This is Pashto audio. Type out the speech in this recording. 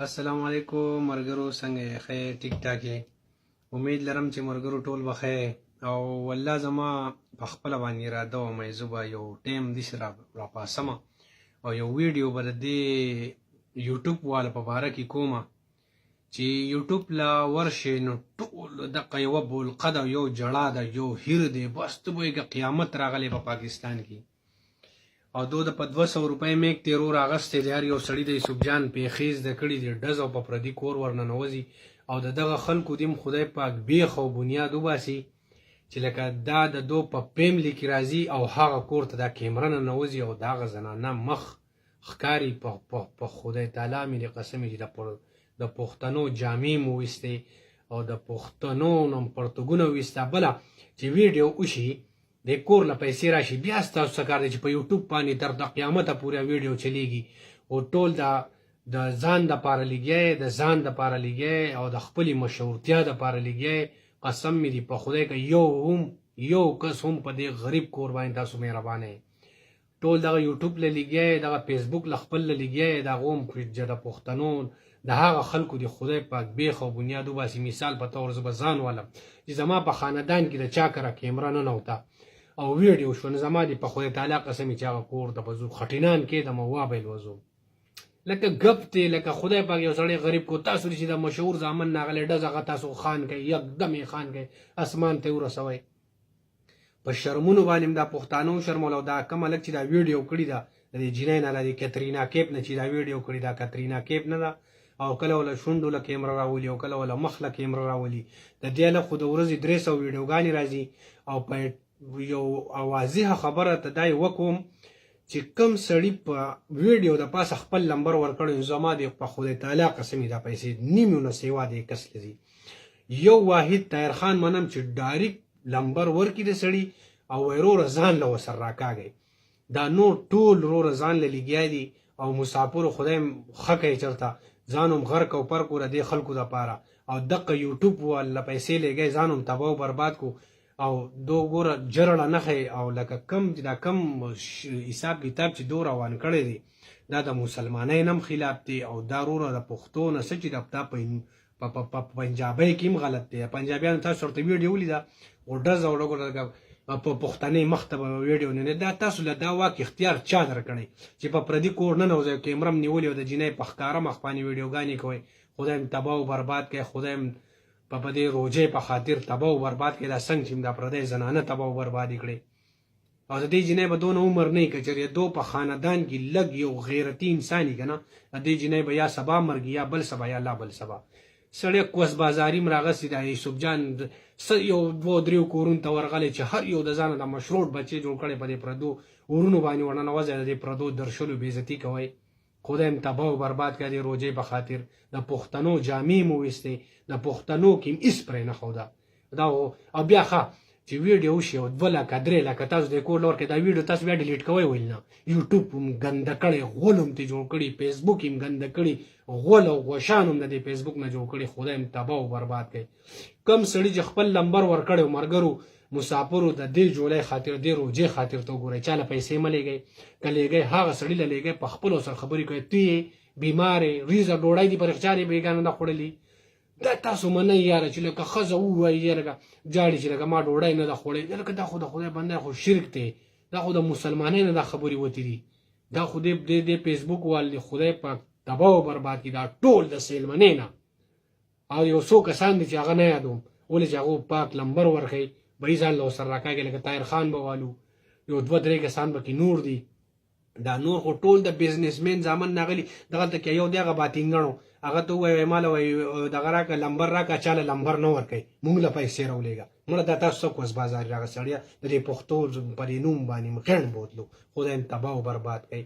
السلام علیکم مرګرو، څنګه یې؟ ښه یې؟ ټیک ټاک یې؟ امید لرم چې مرګرو ټول به ښه یې. او والله زما په خپله باندې اراده وه، زه به یو ټایم داسې راپاسم او یو ویډیو به د دې یوټیوب والا په باره کې کومه چې یوټیوب لا ورشې نو ټول دقه یوه بولقه ده، یو جړا ده، یو هیر دی، بس ته به که قیامت راغلی په پاکستان کې. او دو د په 200 روپۍ میک تیرو راغستې دی، هر یو سړي د یوسف جان پیښې زده کړي دي، ډز او په پردي کور ورننوځي. او د دغه خلکو دیم خدای پاک بیخ او بنیاد وباسي چې لکه دا د دو په فیملی کې راځي او هغه کور ته دا کیمره ننوځي او د هغه زنانه مخ ښکاري. په خدای تعالی مې دې قسم چې د پښتنو جامې مو ویستې او د پښتنو نوم پرتګونه ویسته. بله چې ویډیو وشي، د کور له پیسې راشي، بیا ستاسو څه کار دی چې په یوټیوب باندې تر د قیامته پورې ویډیو چلیږي؟ او ټول دا د ځان د پاره لګیای، د ځان د پاره لګیای او د خپلې مشهورتیا د پاره لګیای. قسم مې دی په خدای که یو هم یو کس هم په دې غریب کور باندې تاسو مهربانه. ټول دغه یوټیوب له لګیای، دغه فیسبوک له خپل له لګیای. د هغو هم د پښتنو د هغه خلکو د خدای پاک بیخ او بنیاد وباسي. مثال په طور زه به ځان والم چې زما په خاندان کې د چا کره کیمره ننوته او ویډیو شو، نو زما دې په خدای تعالی قسم چې هغه کور ته به ځو، خټینان کېدم او وابه یې لوځوم لکه ګپ دی. لکه خدای پاک یو سړی غریب کو، تاسو چې د مشهور زامن ناغلی ډز، هغه تاسو خان کوي، یکدم یې خان کوي، اسمان ته ورسوي. په شرمونو باندې دا پښتانو شرمول. او دا کوم هلک چې دا ویډیو کړې ده د دې جینۍ نه، د کترینا کیپ نه چې دا ویډیو کړې ده، کترینا کیپ نه ده. او کله ولا شونډو له کیمره راولي او کله ولا مخ له کیمره راولي. د دې هلک خو د ورځې 300 ویډیوګانې راځي. او په یو واضحه خبره ته دا یې وکوم چې کم سړي په ویډیو د پاسه خپل لمبر ورکړی، زما دې په خدای تعالی قسم دا پیسې نیمې نه سیوا دې کس لري. یو واحد طاهر خان منم چې ډایرکټ لمبر ورکړي د سړي او وروره ځان له وسر راکاږي. دا نور ټول وروره ځان له لګیا دي. او مسافرو خدای ښه کوي، چرته ځان هم غرق او پر کو د دې خلکو دپاره. او دقه یوټیوب والا پیسې لګی، ځان هم تباه او برباد کو. او دو ګوره جرړه نه ښیي. او لکه کم چې دا کم حساب کتاب چې دو روان کړی دی، دا د مسلمانۍ نه هم خلاف دی. او دا وروره د پښتو نه څه چې دا په پنجابۍ کې هم غلط دی. پنجابیانو تاسو ورته ویډیو ولیده او ډز او ډګو په پښتنې مخ ته به ویډیو نه. دا تاسو له دا واک اختیار چا درکړی چې په پردي کور ننوځئ، کیمره هم نیولې او د جینۍ په ښکاره مخ باندې ویډیوګانې کوئ؟ خدای هم تباه او برباد کړي، خدای هم په دې روژې په خاطر تباه او برباد کړي. دا څنګه چې دا پردی زنانه تباه او بربادې کړي. او د دې جینۍ به دونه عمر نه، که چېرې دو په خاندان کې لږ یو غیرتي انسان یې که نه، د دې جینۍ به یا سبا مرګي یا بل سبا یا لا بل سبا. سړی کوس بازاري هم راغستی دا یوسف جان څه یو دوو دریو کورونو ته ورغلی چې هر یو د ځانه د مشروط بچی جوړ کړی، په دې پردو ورونو باندې ورننوځی، د دې پردو درشلو بېعزتي کوئ. خدای هم تباه او برباد کړه. دې روژې په خاطر د پښتنو جامې مو ویستې، د پښتنو کې هم هیڅ پرې نه ښوده دا. او بیا ښه چې ویډیو وشي او 2 لکه 3 لکه تاسو د کور لور کې دا ویډیو تاسو بیا ډیلیټ کوئ؟ ویل نه. یوټیوب هم ګنده کړی، غول هم ترې جوړ کړي، فیسبوک هم ګنده کړي، غول او غوشان هم د دې فیسبوک نه جوړ کړي. خدای هم تباه او برباد کړي. کم سړي چې خپل لمبر ورکړی، مرګرو مسافرو، د دې جولای خاطر، دې روژې خاطر ته وګورئ، چاله پیسې مه لېږئ. که لېږئ، هغه سړي له لېږئ، په خپلو سره خبرې کوئ. ته یې بیمار یې، ریزه ډوډۍ دې په رښتیا دې بېګانه نه خوړلي. دا تاسو منئ یاره چې لکه ښځه ووایي یاره لکه جاړي چې لکه ما ډوډۍ نه ده خوړلې؟ لکه دا خو د خدای بنده خو شرک دی، دا خو د مسلمانۍ نه دا خبرې وتې دي. دا خو دې فیسبوک وال دې خدای پاک تباه او برباد کړي، دا ټول د سیلمنې نه. او یو څو کسان دي چې هغه نه یادوم، ولې چې هغه پاک لمبر ورکوي به یې ځان له سره راکاږي، لکه طاهر خان به والو، یو دوه درې کسان به کې نور دي. دا نور خو ټول د بزنسمن زامن ناغلي. دغلته کې یو دی هغه باتینګڼو، هغه ته ووایي ماله وایي دغه راکړه، لمبر راکړه، چاله لمبر نه ورکوي، مونږ له پیسې راولېږه. مړه دا تاسو څه کوس بازار راغه سړیه، د دې پښتو په دې نوم باندې مو غیڼ بوتلو. خدای هم تباه او برباد کړي.